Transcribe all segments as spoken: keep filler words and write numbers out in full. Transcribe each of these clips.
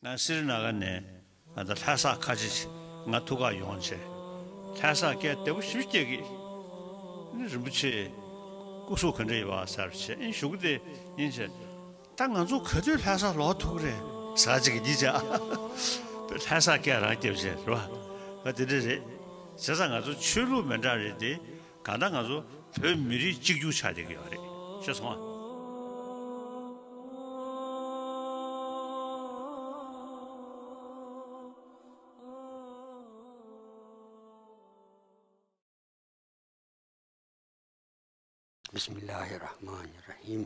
ང་སི་རི་ན་ག་ནས་ང་ད་ལྷ་ས་ཁ་ཆེ་ཆེ་ང་ཐུག་ག་ཡོང་བྱས། ལྷ་ས་སྐད་བདེ་པོ་ཞིག་སྐྱེ་གི། ནི་རིན་པོ་ཆེ་སྐུ་གཟུགས་ག་འདྲ་ཡོད་པ་ཟེར་བྱས་ཨིན་ཞུ་གི་དེ་ཡིན་བྱས། ད་ང་ཚོ་ག་དུས་ལྷ་ས་ལོག་ཐུག་རེད་ཟེར་ཅིག་གི་འདི་བྱས། ལྷ་ས་སྐད་རང་སྐྱེ་བྱས་རེད་བ། ད་དེ་འདྲ་རེད། བྱས་ཙང་ང་ཚོ་ཆོས་ལུགས་མི་འདྲ་རེད་དེ། གང་ལྟར་ང་ཚོ་བོད་མི་རིགས་གཅིག་གྱུར་ཆགས་བསྡད་ཀྱི་ཡོད་རེད། ཤེས་སོང་ཨ། بسم الله الرحمن الرحيم.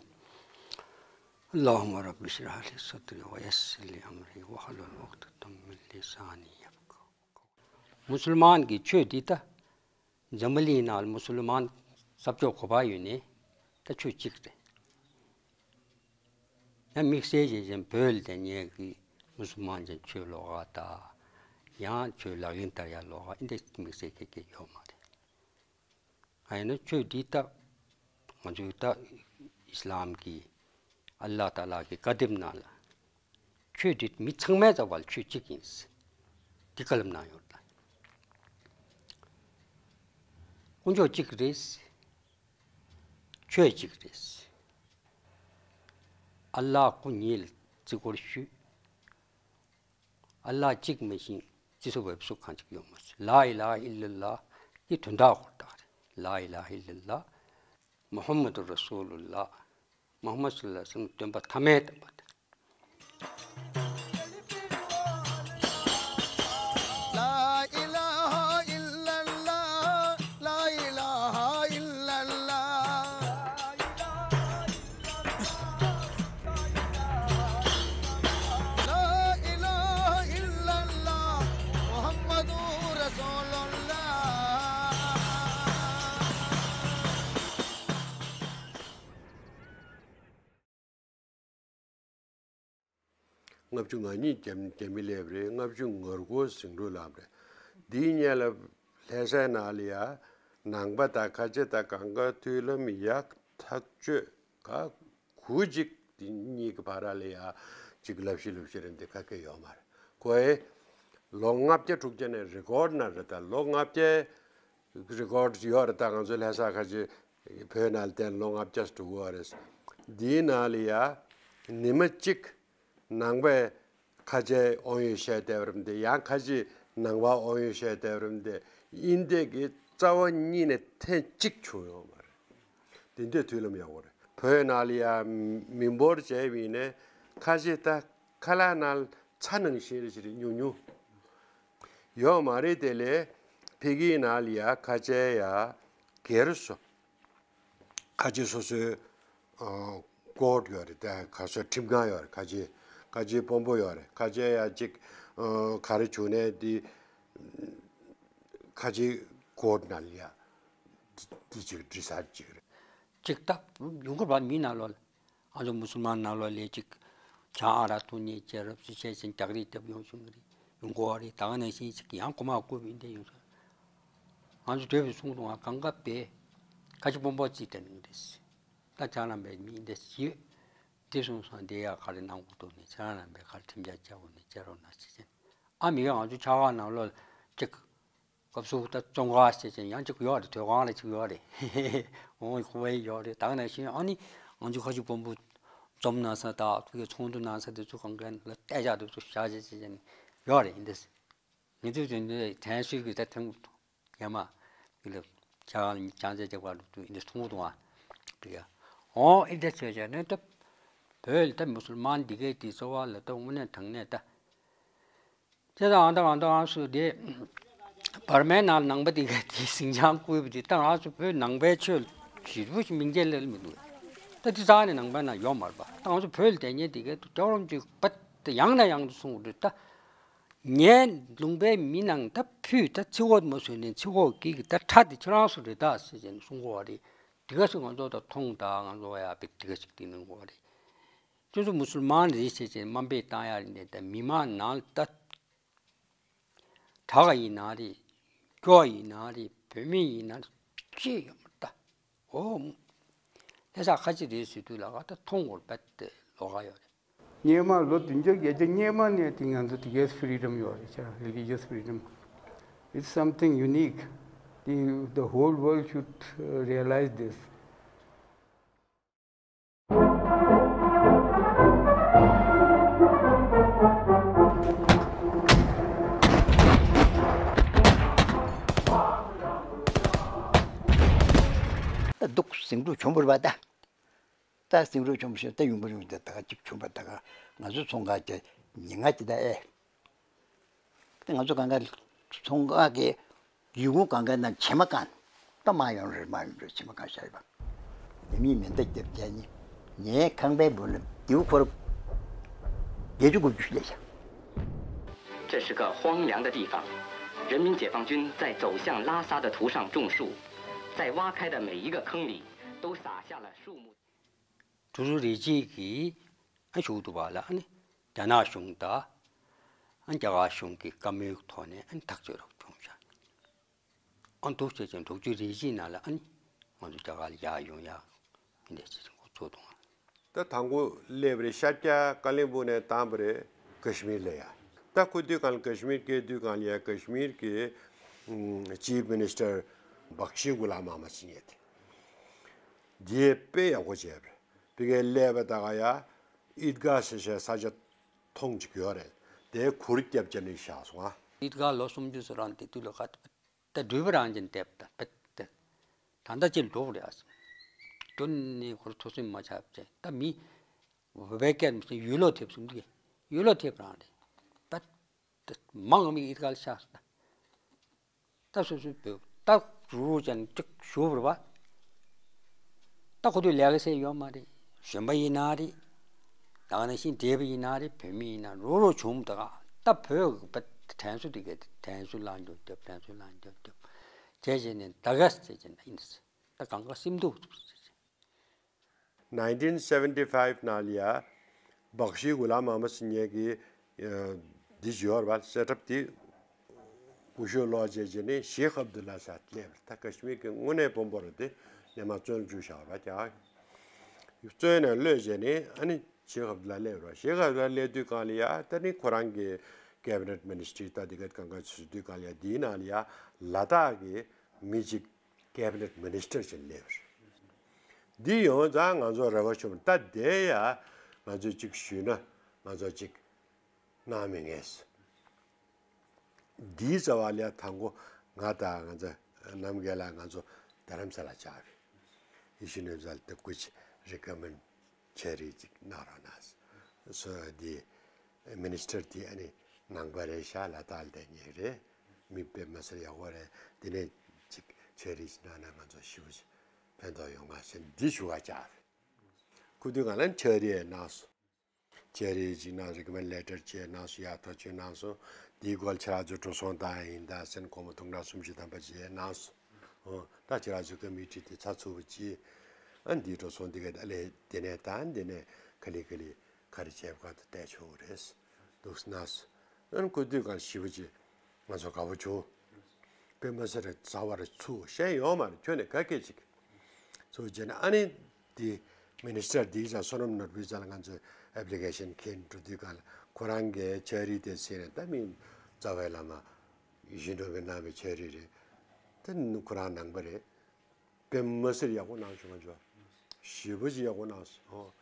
اللهم رب اشرح لي صدري ويسر لي أمري واحلل عقدة من لساني يفقهوا قولي. མུ་སུལ་མཱན་གྱི་ཆོས་འདི་ད། འཛམ་བུ་གླིང་ནང་མུ་སུལ་མཱན་ས་ཕྱོགས་ག་པར་ཡོད་ནའི་ད་ཆོས་གཅིག་རེད། ཡང་དམིགས་བསལ་བྱས་ཙང་བོད་ལ་དེ་ཉེ་གི་མུ་སུལ་མཱན་ཅན་ཆོས་ལོགས་ཀ་དང་། ཡང་ཆོས་ལག་ལེན་བསྟར་ཡ་ལོགས་ཀ་འདི་འདྲ་དམིགས་བསལ་གྱི་གི་ཡོད་མ་རེད། ཨ་ཡིན་ན་ཆོས་འདི་ད་ང་ཚོའི་ད་ཨིས་ལམ་གྱི་ཨལ་ལ་ཏཱ་ལ་གི་བཀའ་དེབ་ནང་ལ། ཆོས་འདི་མི་ཚང་མའི་རྩ་བ་ལ་ཆོས་གཅིག་ཡིན། འདི་བཀའ་སློབ་གནང་ཡོད་ད། དཀོན་མཆོག་གཅིག་རེད། ཆོས་གཅིག་རེད། ཨལ་ལ་སྐུ་ཉིད་ལ་བརྩི་བཀུར་ཞུ། ཨལ་ལ་གཅིག་མ་གཏོགས་བརྩི་སྲུང་འབེབས་སྲུང་གང་ཅིག་ཡོད་མ་རེད། ལ་ཨི་ལ་ཧ་ཨིལ་ལ་ལ་གི་དོན་དག་ཧོར་ཐག་རེད། ལ་ཨི་ལ་ཧ་ཨིལ་ལ་ལ་མུ་ཧམ་མ་དུ་ར་སུ་ལུ་ལ། མུ་ཧམ་མ་སུ་ལ་སེམས་སྟོན་པ་ཐ་མའི་བསྟན་པ་དང་། لا إله إلا الله، لا إله إلا الله. لا إله إلا الله، محمد رسول الله. ལྔ་བཅུ་ང་གཉིས་རྒྱ་རྒྱ་མི་སླེབས་རེད། ལྔ་བཅུ་ང་དགུ་ཟིང་འཁྲུག་ལངས་རེད། འདིའི་སྔོན་ལ་ལྷ་སའི་ནང་ལ་ཡ་ནང་པ་དང་ཁ་ཆེ་དང་གང་ག་མཐུན་ལམ་ཡག་ཐག་ཆོད་ག་གུ་གཅིག་དེ་གཉིས་ཀྱི་བར་ལ་ཡ་གཅིག་ལབ་ཤི་ལབ་ཤི་རེད་འདི་ག་གེ་ཡོད་མ་རེད། ཁོ་ཨེ་ལོ་ལྔ་བརྒྱ་དྲུག་བརྒྱ་ནས་རེ་ཀོར་ཌི་ན་རེད། ད་ལོ་ལྔ་བརྒྱ་རེ་ཀོར་ཌི་ཡོད་རེད། ད་ང་ཚོའི་ལྷ་ས་ཁ་ཆེ་བོད་ནང་ལ་བསྡད་ལོ་ལྔ་བརྒྱ་འགྲོ་གི་ཡོད་རེད། འདིའི་ནང་ལ་ཡ་ཉི་མ་གཅིག་ནང་པའི་ཁ་ཆེ་དབང་ཡོད་བཤད་བསྡད་པ་རེད་འདི། ཡང་ཁ་ཆེ་ནང་པ་དབང་ཡོད་བཤད་བསྡད་པ་རེད་འདི། ཨིན་དེ་གི་རྩ་བ་ཉིད་ནས་ཐེངས་གཅིག་བྱུང་ཡོད་མ་རེད། དེ་འདྲའི་མཐུན་ལམ་ཡག་པོ་རེད། བོད་ནང་ལ་ཡ་མི་འབོར་བྱས་པ་ཡིན་ནའི་ཁ་ཆེ་ད་ཁ་ལག་ནང་ཚྭ་ནང་བཞིན་རེ་བཞིན་རེ་ཉུང་ཉུང་ཡོད་མ་རེད། དེ་ལས་ཕ་གིའི་ནང་ལ་ཡ་ཁ་ཆེ་ཡ་སྒེར་སོ། ཁ་ཆེ་སོ་སོའི་ཨ་ཀོར་ཌི་ཡོད་རེད། དེ་ཁ་སོ་ཁྲིམས་ཁང་ཡོད་རེད། ཁ་ཆེ་ཁ་ཆེ་དཔོན་པོ་ཡོད་རེད། ཁ་ཆེ་ཡ་གཅིག་ཨ་ག་རེ་བྱུང་ནའི་དེ་ཁ་ཆེ་ཀོར་ཌི་ནང་ལ་ཡ་དེ་གཅིག་འདྲི་ས་གཅིག་རེད། གཅིག་ད་ཡོང་གི་རེད་པ། མི་ནང་ལོགས་ལ་ང་ཚོ་མུ་སུལ་མཱན་ནང་ལོགས་ལ་གཅིག་བྱང་ཨ་རག་འཐུང་མཁན་བྱས་རབས་སུ་བྱས་ཙང་རྒྱག་རེས་བརྒྱབ་ཡོང་བྱུང་གི་རེད། ཡོང་གི་ཡོད་རེད། ད་ག་ནང་བཞིན་གཅིག་ཡང་གོ་མ་བཀོད་པའི་འདི་ཡོང་སོང་། ང་ཚོ་སྡོད་པའི་སོང་དུས་ང་གང་ག་པས་ཁ་ཆེ་དཔོན་པོ་རྩིས་སྤྲད་ནས་རེད། ད་ལྕགས་ལམ་པའི་མི་འདི་ཞིག་དེ་སོང་ཙང་དེ་ཡ་ག་རེ་གནང་དགོས་འདུག་ནས་ལྕགས་ལམ་པའི་ག་རེ་ཁྲིམས་འཆར་བཅའ་དགོས་ནས་བཅར་རོགས་གནང་ཟེར་བྱས། ཨ་མི་ག་ང་ཚོ་ཆ་ག་ནང་ལོགས་ལ་གཅིག་སྐབས་སུ་ད་བཙོན་ཁང་ཟེར་བྱས་ཡང་གཅིག་ཡོད་རེད། དོས་ཁང་ལ་གཅིག་ཡོད་རེད། འོང་ཁོ་བའི་ཡོད་རེད། ད་ག་ནང་བཞིན་ཨ་ནི་ང་ཚོ་ཁ་ཆེ་དཔོན་པོ་འཛོམས་གནང་ས་དང་ཐུགས་ཀྱི་ཚོགས་འདུ་གནང་ས་དེ་ཚོ་གང་ག་ལ་གཏད་བཞག་དེ་ཚོ་བཞག་བྱས་བྱས་ཡོད་རེད། ཡིན་ཏེ། ངེད་ཚོས་དེ་འདྲའི་དྲན་གསོས་ཀྱི་ད་ཐེངས་ཡ་མ་གི་ལ་ཆ་ག་ལ་ཉི་ཆང་ཚད་རྒྱག་པ་ལ་དུ་ཡིན་ཏེ་ཐུང་ཐུང་བ་དུ་ཡ། འོ་ཨེ་འདྲ་བྱས་བྱས་ནས་ད་བོད་ལ་ད་མུ་སུལ་མཱན་འདི་གའི་དེ་གཙོ་བ་ལ་ད་དངོས་གནས་དྲང་གནས་ད། དེ་ད་ཨང་ད་ཨང་ད་ཨང་སུ་དེ་བར་མའི་ནང་ནང་པ་དེ་གའི་དེ་ཟིང་ཆང་བསྐུལ་བ་དེ་ད་ང་ཚོ་བོད་ནང་པའི་ཆོས་ཞེ་པོ་ཞིག་མིང་ཅན་ལ་མི་འདུག་ད་དེ་རྩ་ནས་ནང་པའི་ནང་ཡོད་མ་རེད་པ། ད་ང་ཚོ་བོད་ལ་བསྡད་མཁན་དེ་གའི་དུ་ལྕགས་ལམ་གཅིག་པ་དེ་ཡང་ནས་ཡང་དུ་གསུང་གི་འདུག་ད། ངའི་ལུང་པའི་མི་ནང་ད་ཕུད་ད་ཚིག་འོག་མ་བཟོས་ནས་ཚིག་འོག་གི་གི་ད་ཁྲ་དེ་ཁྱེད་རང་སུ་རེད་ད་ཟེར་བྱས་ནས་གསུང་གོ་བ་རེད། དེ་ག་སུ་ང་ཚོ་ད་མཐོང་ད་ང་ཚོ་ཡ་བི་དེ་ག་ཞིག་དེ་གནང་གོ་བ་རེད། ཁྱོད་ཚོ་མུ་སུལ་མཱན་རེད་ཟེར་བྱས་དམའ་འབེབས་བཏང་ཡ་རེད་འདི་ད་མི་མང་ནང་ད་དྲག་ག་ཡིན་ན་རེད། སྐྱོ་བ་ཡིན་ན་རེད། བུད་མེད་ཡིན་ན་རེད། ཅི་ཡོད་མ་རེད་ད། འོ། ལྷ་ས་ཁ་ཆེ་རེད་ཟེར་དུས་ལ་ག་ད་མཐོང་གོ་རེད་པ་དེ་ལོགས་ཀ་ཡོད་རེད། སྔོན་མ་ལོ་བདུན་བརྒྱ་བརྒྱད་བརྒྱ་སྔོན་མ་ནས་དེ་ང་ཚོ་དེ་གའི་ཕི་རི་ཌམ་ཡོད་རེད་ཤག religious freedom. It's something unique. The, the whole world should uh, realize this. ད་འདུག་ཟིང་འཁྲུག་བྱུང་བ་རེད་པ་ད། ད་ཟིང་འཁྲུག་བྱུང་བ་ཞིག་ད་ཡོང་པ་ཡོང་ད་ད་ག་ཅིག་བྱུང་བ་ད་ག་ང་ཚོ་ཚོང་ཁང་གི་ཉིན་ལྔ་ཅིག་ད་ཨེ། ད་ང་ཚོ་གང་ག་ཚོང་ཁང་གི་ཡུལ་ཁུངས་གང་ག་ན་བྱེ་མ་གང་ད་མ་ཡོང་རེད་མ་ཡོང་རེད་བྱེ་མ་གང་ཤར་བ། དེ་མིན་མེ་མདའ་བརྒྱབ་བྱས་ནི་ངའི་ཁང་པའི་སྦུག་ལ་རྡེའུ་འཁོར་བརྒྱད་ཅུ་དགུ་བཅུ་སླེབས་ཤག 这是个荒凉的地方，人民解放军在走向拉萨的途上种树，在挖开的每一个坑里都撒下了树木。 གྲུ་གུ་རིགས་གཅིག་གིས་ཨ་ཞུགས་འདུག་པ་ལ་ཨ་ནི་རྒྱ་ནག་གཞུང་དང་ཨ་རྒྱ་གར་གཞུང་གི་བཀའ་མོལ་ཐོག་ནས་ཨ་ནི་ཐག་གཅོད་རོགས་བྱུང་ཤག་ཨ་འདུག་བྱས་ཀྱང་དྲུག་ཅུ་རེ་གཅིག་ནང་ལ་ཨ་ནི་ང་ཚོ་རྒྱ་གར་ལ་ཡར་ཡོང་ཡག་འདི་འདྲ་ཞིག་འགོ་ཚུགས་འདུག་ད་དང་པོ་སླེབས་རེད་ཤར་རྒྱག་ཀ་ལིམ་པོང་ནས་བཏང་པ་རེད་ཀ་ཤི་མིར་ལ་ཡ། ད་ཁོ་དུས་གང་ལ་ཀ་ཤི་མིར་སྐད་དུས་གང་ལ་ཡ་ཀ་ཤི་མིར་གི་ཅིབ་མི་ནི་སི་ཊར་བག་ཤི་གུ་ལ་མ་མ་ཅིག་ཡོད་དེ། འདིས་དཔེ་ཡག་པོ་བྱས་པ་རེད། དེ་གའི་ཀླད་པ་ད་ག་ཡ་ཨིད་ག་ཟེར་བྱས་ས་ཆ་ཐོང་ཅིག་ཡོད་རེད། དེ་གུར་བརྒྱབ་བྱས་ནས་བཞག་སོང་ཨ། ཨིད་ག་ལོ་སུམ་ཅུ་སོ་རང་དེ་དུས་ལ་ཁ་ད་འགྲུལ་པ་རང་ཅན་དེབ་ད་པད་དེ་ད་ལྟ་ཅི་འགྲོ་རེད་ཨ། སྐྱོན་ནི་ཁོར་ཐོ་སེམས་མ་ཆགས་བྱས་ད་མི་བེ་ཀེར་མི་ཡུལ་ལོ་དེབ་སུམ་དེ་ཡུལ་ལོ་དེབ་རང་རེད་ད། མང་མི་ཨིད་ག་ལ་ཤར་ད། ད་སོ་སོའི་བོད་ད་རུ་རུ་ཅན་གཅིག་ཞུ་བར་བ། ད་ཁོ་ཚོའི་ལས་ཀ་སེ་ཡོད་མ་རེད། གཞོན་པ་ཡིན་ན་རེད། ད་ག་ནང་བཞིན་བགྲེས་པ་ཡིན་ན་རེད་བུད་མེད་ཡིན་ན་རུ་རུ་བྱུང་ད་ག་ད་བོད་ཀྱི་བ་དྲན་གསོ་དེ་ག་དྲན་གསོ་ལ་འཇོག་རྒྱབ་དྲན་གསོ་ལ་འཇོག་རྒྱབ་བྱས་བྱས་ནས་ད་ག་ཟེར་བྱས་ན་ཡིན་ད་གང་ག་སེམས་སྡུག་ཟེར་བྱས། nineteen seventy five ནང་ལ་ཡ་བག་ཤི་གུ་ལ་མ་མ་སི་ཉེ་གི་འདི་ཡོད་རེད་པ་སེ་ཊབ་དེ་སྐུ་ཞབས་ལོག་བྱས་བྱས་ནས་ཤེ་ཁ་ཨབ་དུ་ལ་ས་སླེབས་རེད། ད་ཀ་ཤི་མིར་གི་དངོས་གནས་དཔོན་པོ་རེད་དེ་ནས་མ་བཙོན་བཅུག་བཞག་ར་ཀྱ་བཙོན་ནས་གློད་བྱས་ནས་ཨ་ནི་ཤེ་ཁ་ཨབ་དུ་ལ་སླེབས་ར་ཤེ་ཁ་ཨབ་དུ་ལ་སླེབས་དུས་གང་ལ་ཡ་ད་ནི་ཁོ་རང་གི་ཀེ་བི་ནེ་ཊི་མི་ནི་སི་ཊི་རི་ད་དེ་ག་གང་ག་བྱེད་དུས་གང་ལ་ཡ་དེའི་ནང་ལ་ཡ་ལ་དྭགས་ཀྱི་མི་གཅིག་ཀེ་བི་ནེ་ཊི་མི་ནི་སི་ཊར་ཅིག་སླེབས་རེད། འདི་ཡོང་ཙང་ང་ཚོ་རེ་བ་བྱུང་ད་དེ་ཡ་ང་ཚོས་ཅིག་ཞུས་ན་ང་ཚོ་ཅིག་གནང་མི་ངེས། འདིའི་རྩ་བ་ལས་དང་པོ་ང་དང་ང་ཚོ་རྣམ་རྒྱལ་ལགས་ང་ཚོ་རྡ་རམ་ས་ལ་བཅར་བས་ཡེ་ཤེས་ནོར་བུ་ལགས་ལྟ་སྐུ་ཅིག་རི་ཀ་མེན་ཌི་ཆེད་རིགས་ཅིག་གནང་རོགས་གནང་སོ་འདི། མི་ནི་སི་ཊར་དེ་ཨ་ནི་ནང་པ་རེད་ཤག་ལ་དྭགས་ལ་བསྡད་མཁན་རེད། མི་དཔེ་མི་སྲིད་ཡག་པོ་རེད། དེ་ནས་ཅིག་ཆེད་རིགས་ཅིག་གནང་ན་ང་ཚོ་ཞེ་པོ་ཅིག་ཕན་ཐོགས་ཡོང་ང་ཞེས་འདི་ཞུ་བ་བྱ། ཁུ་དུས་གང་ལ་ཆེད་རིགས་གནང་སོང་། ཆེད་རིགས་ཅིག་གནང་རི་ཀོ་མེན་ཌི་ལེ་ཊར་ཅིག་གནང་སོང་ཡག་ཐག་ཆོད་གནང་སོང་། འདིའི་སྐོར་ཁྱེད་རང་ཚོ་འགྲོ་སོང་བཏང་ཡིན་ད་ཟེར་ནས་སྒོར་མོ་དུང་ཕྲག་སུམ་ཅུ་ཐམ་པ་ཅིག་གནང་སོང་། ཨོ་ད་ཁྱེད་རང་ཚོའི་ཀ་མི་ཊི་དེ་ཚགས་ཚུད་པོ་ཅིག་ཨ་འདིའི་འགྲོ་སོང་འདི་ག་ཨ་ལས་དེ་ནས་ད་འདི་ནས་ག་ལེ་ག་ལེ། ག་རེ་བྱས་པ་ག་ད་བལྟས་ཆོག་གི་རེད། འདུག་ན་སུ། ཨན་ཁོ་དུས་གང་ཞེ་པོ་ཅིག་ང་ཚོ་དགའ་པོ་བྱུང་། དཔེ་མ་སྲིད་རེད་རྩ་བ་རེ་ཚུགས་ཤེས་ཡོང་མ་རེད་ཁྱོད་ནས་ག་སྐད་ཅིག་ཚུགས་བྱས་ན་ཨ་ནི་འདི་མི་ནི་སི་ཊར་འདིའི་རྩ་བསོད་ནམས་ནོར་བུའི་རྩ་ལ་ང་ཚོས་ཨེབ་ལི་ཀེ་ཤན་འཁྱེར་འགྲོ་དུས་གང་ལ་ཁོ་རང་གིས་ཕྱག་བྲིས་དེ་ཟིན་ནས་ད་མི་རྩ་བའི་བླ་མ་ཡིད་བཞིན་ནོར་བུས་གནང་བའི་ཕྱག་བྲིས་རེད། ད་ཁོ་རང་ནང་པ་རེད། དཔེ་མ་སྲིད་ཡག་པོ་གནང་བྱུང་ང་ཚོ། ཞེ་པོ་ཅིག་ཡག་པོ་གནང་སོང་།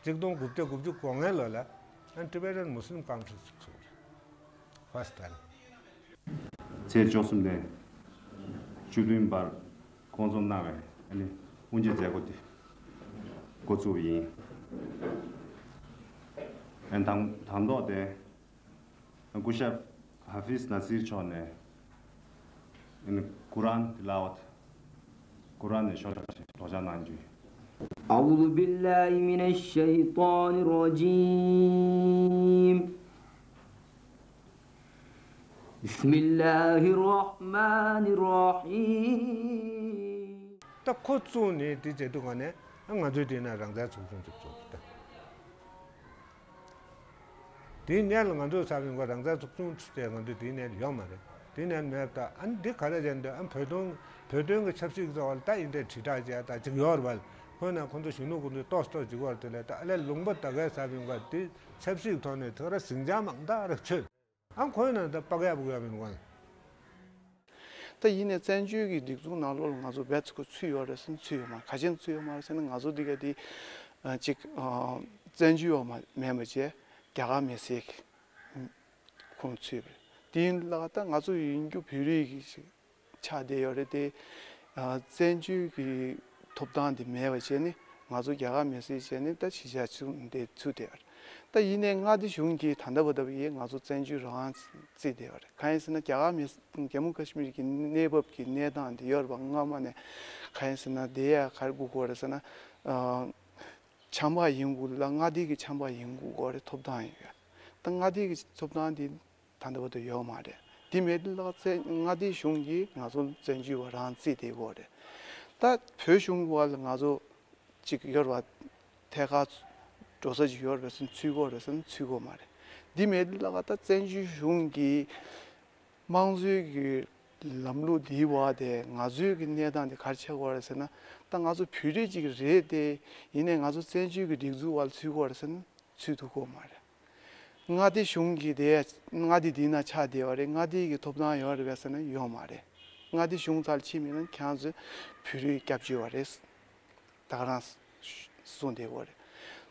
གཅིག་སྟོང་དགུ་བརྒྱ་དགུ་བཅུ་གོ་ལྔའི་ལོ་ལ་ཨ་ནི་ཊི་བེ་ཊན་མུ་སི་ལིམ་ཀོན་ཕ་རེན་སི་ཚུགས་རེད། ཕར་སི་ཊི་ཊེམ། ཚེས་བཅུ་གསུམ་ནས་བཅུ་བདུན་བར་བསྐོང་ཚོགས་གནང་བའི་ཨ་ནི་དབུ་འབྱེད་མཛད་སྒོ་འདི་འགོ་བཙུགས་པ་ཡིན། ཨ་ནི་དང་དང་ཐོག་དེ། སྐུ་ཞབས་ཧ་ཧྥིཛ་ན་སིར་མཆོག་ནས་ཀུ་རཱན་ཏི་ལ་ཝ་ཏི། ཀུ་རཱན་ནས་ཤོག་ལོག་ཅིག་གནང་རྒྱུ། أعوذ بالله من الشيطان الرجيم. بسم الله الرحمن الرحيم. ད་ཁོ་བཙུགས་ནས་དེ་བྱེད་དུས་ག་ནས་ང་ཚོའི་དེ་ན་རང་བཙན་ཚོགས་ཆུང་ཅིག་བཙུགས་ད། དེའི་སྔོན་ལ་ང་ཚོའི་ས་བོན་གོ་རང་བཙན་ཚོགས་ཆུང་ཚུད་དེ་ང་ཚོའི་དེའི་སྔོན་ལ་ཡོད་མ་རེད། དེའི་སྔོན་མེད་པ་ད་ཨ་ནི་འདི་ག་རེ་བྱས་འདུག་ཨ་བོད་དོན་བོད་དོན་གྱི་ཆབ་སྲིད་ཀྱི་རྩ་བ་ལ་ད་ཡིན་དེ་དྲིལ་བསྒྲགས་བྱས་ད་ཅིག་ཡོད་རེད་བ། ཁོ་ན་ཁོ་ཚོ་གཞོན་ནུ་ཁོ་ཚོས་ཏོག་ཏོག་ཅིག་བར་དེ་ལས་ད་ཨ་ལས་ལུང་པ་ད་གའི་ས་བོན་ག་དེ་ཆབ་སྲིད་ཐོག་ནས་ཐག་ར་ཟིང་ཆ་མང་ད་ར་ཆོད། ཨ་ཁོ་ན་ད་པ་ག་ཡ་པ་ག་ཡ་མིན་གོ། ད་ཡིན་ནས་བཙན་བྱོལ་གྱི་སྒྲིག་འཛུགས་ནང་ལོགས་ལ་ང་ཚོ་བེད་ཚུགས་ཚུད་ཡོད་རེད་ཟེར་ན་ཚུད་ཡོད་མ་རེད། ག་ཅན་ཚུད་ཡོད་མ་རེད་ཟེར་ན་ང་ཚོ་འདི་ག་དེ་ཅིག་བཙན་བྱོལ་བ་མ་མེད་པ་བྱས་རྒྱ་གར་མི་སེར་གྱི་ཁོངས་ཚུད་པ་རེད། དེ་ཡིན་ལ་ད་ང་ཚོ་ཡིན་རྒྱུ་བོད་རིགས་ཀྱི་ཅིག་ཆགས་བསྡད་ཡོད་རེད་དེ། ཨ་བཙན་བྱོལ་གྱི་ཐོབ་ཐང་དེ་མེད་པ་བྱས་ནས་ང་ཚོ་རྒྱ་གར་མི་སེར་བྱས་ནས་ད་གཞིས་ཆགས་ཚུགས་འདེད་ཚུགས་བསྡད་ཡོད་རེད། ད་ཡིན་ནའི་མངའ་སྡེ་གཞུང་གིས་ད་ལྟ་བར་དུ་ཡིས་ང་ཚོ་བཙན་བྱོལ་རང་དབང་རྩིས་བསྡད་ཡོད་རེད། གང་ཡིན་ཟེར་ན་རྒྱ་གར་མི་ཇམ་མུ་ཀ་ཤི་མིར་གྱི་གནས་བབ་ཀྱི་གནས་སྟངས་དེ་ཡོད་རེད་པ། སྔ་མ་ནས་གང་ཡིན་ཟེར་ན་དེ་ཡ་ག་རེ་དགོས་ཀྱི་ཡོད་རེད་ཟེར་ན། ཨ་ཆམ་པ་ཡིན་དགོས་ལ་མངའ་སྡེ་གི་ཆམ་པ་ཡིན་དགོས་ཀྱི་ཡོད་རེད། ཐོབ་ཐང་ཡོད། ད་མངའ་སྡེ་གི་ཐོབ་ཐང་དེ་ད་ལྟ་བར་དུ་ཡོད་མ་རེད། དེ་མེད་ལ་བཙན་མངའ་སྡེ་གཞུང་གིས་ང་ཚོ་བཙན་བྱོལ་བ་རང་རྩིས་བསྡད་ཡོད་རེད། ད་བོད་གཞུང་བ་ལ་ང་ཚོ་གཅིག་ཡོད་རེད་པ། ཐད་ཀར་འགྲོ་ས་ཅིག་ཡོད་རེད་ཟེར་ན་ཚུད་ཀྱི་ཡོད་རེད་ཟེར་ན་ཚུད་ཀྱི་ཡོད་མ་རེད། དེ་མེད་ལ་ད་བཙན་བྱོལ་གཞུང་གིས་དམངས་གཙོའི་གི་ལམ་ལུགས་འདིའི་འོག་དེ་ང་ཚོའི་གི་གནས་སྟངས་དེ་ག་རེ་ཆགས་ཀྱི་ཡོད་རེད་ཟེར་ན། ད་ང་ཚོ་བོད་རིགས་ཅིག་རེད་དེ། ཡིན་ནའི་ང་ཚོ་བཙན་བྱོལ་གི་སྒྲིག་འཛུགས་བ་ལ་ཚུད་ཀྱི་ཡོད་རེད་ཟེར་ན་ཚུད་ཐུབ་ཀྱི་ཡོད་མ་རེད། མངའ་སྡེ་གཞུང་གི་དེ་མངའ་སྡེ་འདི་ན་ཆགས་བསྡད་པ་རེད། མངའ་སྡེ་གི་ཐོབ་ཐང་ཡོད་རེད་པས་ཟེར་ན་ཡོད་མ་རེད། མངའ་སྡེ་གཞུང་རྩར་ཕྱིན་མིན་ན་ཁྱེད་ཚོས་བོད་རིགས་སྐྱབས་བཅོལ་བ་རེད། ད་ག་རང་གསུངས་བསྡད་ཡོད་རེད།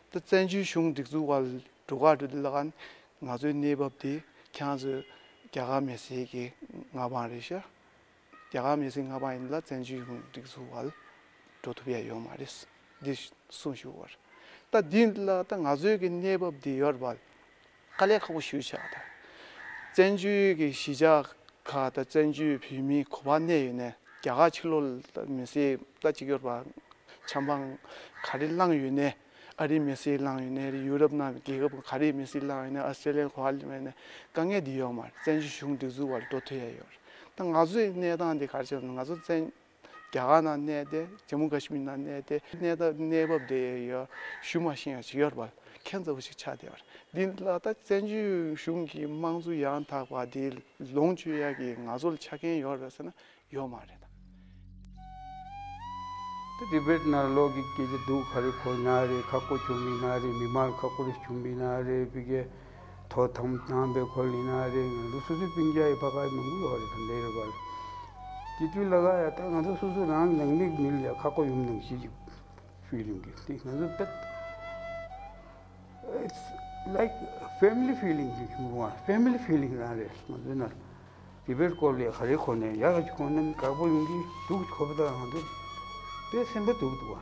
ད་བཙན་བྱོལ་གཞུང་སྒྲིག་འཛུགས་བ་ལ་འགྲོ་ག་འགྲོ་དུས་ལ་ང་ཚོའི་གནས་བབ་དེ་ཁྱེད་ཚོས་རྒྱ་གར་མི་སེར་གྱི་མངའ་འབངས་རེད་ཤག་རྒྱ་གར་མི་སེར་མངའ་འབངས་ཡིན་ལ་བཙན་བྱོལ་གཞུང་སྒྲིག་འཛུགས་བ་ལ་འགྲོ་ཐུབ་ཡ་ཡོད་མ་རེད། འདི་གསུངས་བཞུགས་པ་རེད། ད་འདི་ལ་ད་ང་ཚོའི་གི་གནས་བབ་འདི་ཡོད་རེད་པ། དཀའ་ལས་ཁག་པོ་ཞེ་པོ་ཆགས་ད། བཙན་བྱོལ་གི་གཞིས་ཆགས་ཁག་ད་བཙན་བྱོལ་བོད་མི་ག་པར་གནས་ཡོད་ནའི་རྒྱ་གར་ཕྱི་ལོགས་ལ་ད་མི་སེར་ད་གཅིག་ཡོད་རེད་པ། ཆམ་པ་ག་རེ་བླངས་ཡོད་ནའི། ཨ་རིའི་མི་སེར་བླངས་ཡོད་ནའི་རེད། ཡུ་རོབ་ནང་རྒྱལ་ཁབ་ག་རེའི་མི་སེར་བླངས་ཡོད་ནའི། ཨོ་སི་ཀྲོ་ལི་ཡ་ག་པར་བླངས་ཡོད་ནའི་དཀའ་ངལ་འདི་ཡོད་མ་རེད། བཙན་བྱོལ་གཞུང་སྒྲིག་འཛུགས་བར་འགྲོ་ཐུབ་ཡ་ཡོད་རེད། ད་ང་ཚོའི་གནས་སྟངས་འདི་ག་རེ་བྱས་ན་ང་ཚོ་བཙན་རྒྱ་གར་ནང་གནས་ཏེ་ཇམ་མུ་ཀ་ཤི་མིར་ནང་གནས་ཏེ་གནས་སྟངས་གནས་བབ་དེ་ཡོད་ཞུ་མ་ཤེས་ཡ་ཞིག་ཡོད་རེད་པ། ཁྱད་མཚར་པོ་ཞིག་ཆགས་བསྡད་པ་རེད། འདི་ལ་ད་བཙན་བྱོལ་གཞུང་གི་དམངས་གཙོ་ཡང་དག་པ་དེ་ལོངས་སྤྱོད་ཡ་གི་ང་ཚོ་ལ་ཆ་རྐྱེན་ཡོད་རེད་ཟེར་ན་ཡོད་མ་རེད་ད། ད་ཏི་བེད་ནང་ལོག་གི་སྐད་ཆ་སྡུག་ག་རེ་གོ་ན་རེད། ཁག་པོ་བྱུང་མིན་ན་རེད། མི་མང་ཁག་པོ་རེ་བྱུང་མིན་ན་རེད། བི་གེ་ཐོ་ཐམ་ཐང་པའི་ཁོ་ལི་ན་རེ་ང་ཚོ་སོ་སོའི་སྤུན་ཀྱག་ཡི་ཕ་ཁ་མང་པོ་ཡོད་རེད། ད་འདྲའི་རེད་པ། དེ་དུས་ལ་ག་ཡ་ད་ང་ཚོ་སོ་སོ་རང་ནང་མི་མི་ལ་ཡ་ཁག་པོ་ཡོང་ནང་ཞིག་ཅིག་ཕི་ལིང་གི་དེ་ང་ཚོ་པད། It's like family feeling ཅིག་བྱུང་བ། Family feeling རང་རེད། ང་ཚོའི་ནང་དེ་བེད་སྐོར་ལ་ག་རེ་གོ་ནས་ཡག་གི་གོ་ནས་དགའ་པོ་ཡོང་གི་འདུག་གོ་བ། ད་ང་ཚོ་དཔེ་སེམས་པ་སྡུག་འདུག་བ།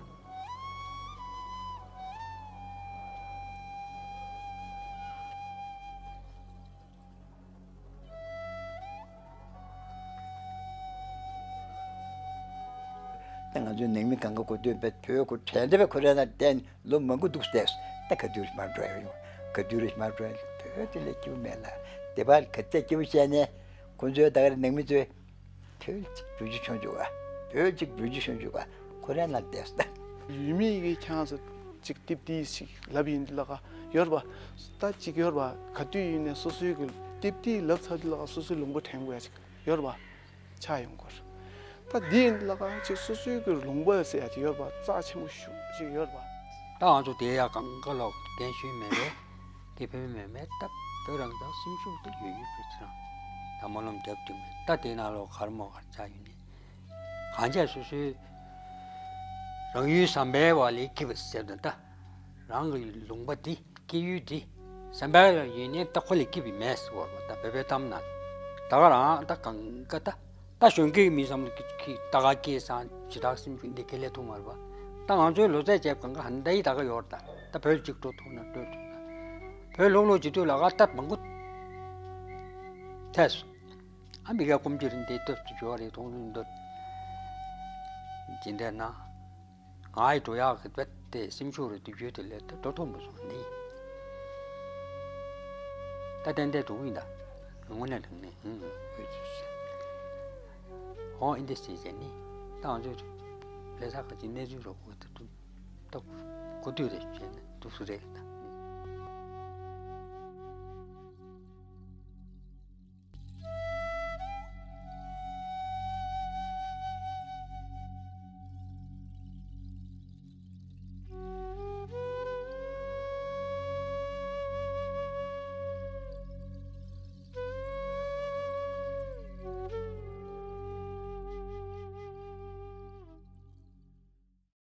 ད་ང་ཚོའི་ནང་མི་གང་ག་གོ་དུས་བོད་ཁོ་དྲན་དེ་བས་ཁོ་རང་ན་བསྟན་ལོ་མང་པོ་འདུག་བལྟས། ད་ག་དུས་རེ་མར་འགྲོ་ཡ་ཡོང་། ག་དུས་རེ་མར་འགྲོ་ཡ་བོད་དེ་ལས་སྐྱིད་པོ་མེད་ལ། དེ་བར་ག་ཚད་སྐྱིད་པོ་བྱས་ནས་ཁོ་ཚོའི་ད་ག་རེ་ནང་མི་ཚོས། བོད་ཅིག་བོད་ཅིག་ཆོན་བཅུག་ག་བོད་ཅིག་བོད་ཅིག་ཆོན་བཅུག་ག་ཁོ་རང་ལ་བལྟས་སོང་། ཡུལ་མི་གི་ཁྱེད་ཚོ་ཅིག་ཏིབ་ཏི་ཞིག་ལབ་ཡིན་ལ་ག་ཡོད་རེད་པ། ད་ཅིག་ཡོད་རེད་པ། ག་དུས་ཡིན་ནས་སོ་སོའི་གི་ཏིབ་ཏི་ལབ་ཚར་དུས་ལ་ག་སོ་སོའི་ལུང་པ་དྲན་དགོས་ཡ་ཅིག་ཡོད་རེད་པ། ཆགས་ཡོང་གི་རེད། ད་འདི་ཡིན་ལ་ག་ཅིག་སོ་སོའི་གི་ལུང་པ་ཟེར་ཡ་ཅིག་ཡོད་རེད་པ། རྩ་ཆེན་པོ་ཤུགས་ཅིག་ཡོད་རེད་པ། ད་ང་ཚོ་དེ་ཡ་གང་ག་ལོག་རྒན་གཞོན་མེད་པས། དེ་བོད་མི་མེད་མེད་སྟབས་བོད་རང་ཚོ་སེམས་ཤུགས་དེ་ཡོད་ཡོད་བོད་ཚོ་རང་ད་སྨོན་ལམ་རྒྱབ་དུས་མེད། ད་དེ་ནང་ལོག་གར་མོ་གར་ཆགས་ཡོད་ནི་གང་ཆགས་སོ་སོའི་རང་ཡུལ་ཟམ་པའི་བ་ལས་སྐྱིད་པ་ཟེར་དུས་ད་རང་གི་ལུང་པ་འདི་སྐྱེ་ཡུལ་འདི་ཟམ་པའི་ཡོད་ནི་ད་ཁོ་ལས་སྐྱིད་པ་མེད་ཟེར་བ་ད་བོད་པའི་གཏམ་ན་ད་ག་རང་ད་གང་ག་ད། ད་གཞོན་སྐྱེས་མི་ཙམ་གྱིས་ད་ག་སྐྱེས་སང་ཇི་ལྟར་སེམས་ཤུགས་འདི་ཁེ་ལས་ཐུབ་མ་རེད་པ། ད་ང་ཚོའི་ལོ་ཚད་བཅས་གང་ག་ཧན་ད་ཡི་ད་ག་ཡོད་རེད། ད་ད་བོད་གཅིག་འགྲོ་ཐུབ་ན་འགྲོ་ཐུབ་ན། བོད་ལོག་ལོག་བྱེད་དུས་ལ་ག་ད་མང་པོ་ཐལ་སོང་། ཨ་མི་ག་ཀུམ་གྱི་རིན་དེ་སྟོབས་སུ་འགྱུར་བ་རེད་མཐོང་ཚུལ་འདོད། ཇི་འདྲ་ན། ང་ཡི་འགྲོ་ཡག་གི་བེད་དེ་སེམས་ཤུགས་རེ་སྡུག་ཡོད་དེ་ལས་དེ་འགྲོ་ཐུབ་མ་སོང་ནི། ད་ཏན་ཏན་འགྲོ་གི་ཡིན་ད། དངོས་གནས་དྲང་གནས་ཧུང་ཧུང་ཡོད་ཅིག་ཧོ་ཨིན་དེ་སྲིད་ཅན་ནི། ད་ང་ཚོས་ལས་ས་ཁ་ཅིག་གནས་ཚུལ་རོགས་གོ་དེ་ཐུབ་ད་གོ་དུས་རེ་བྱས་ན་འདུག་སུ་རེད་ད།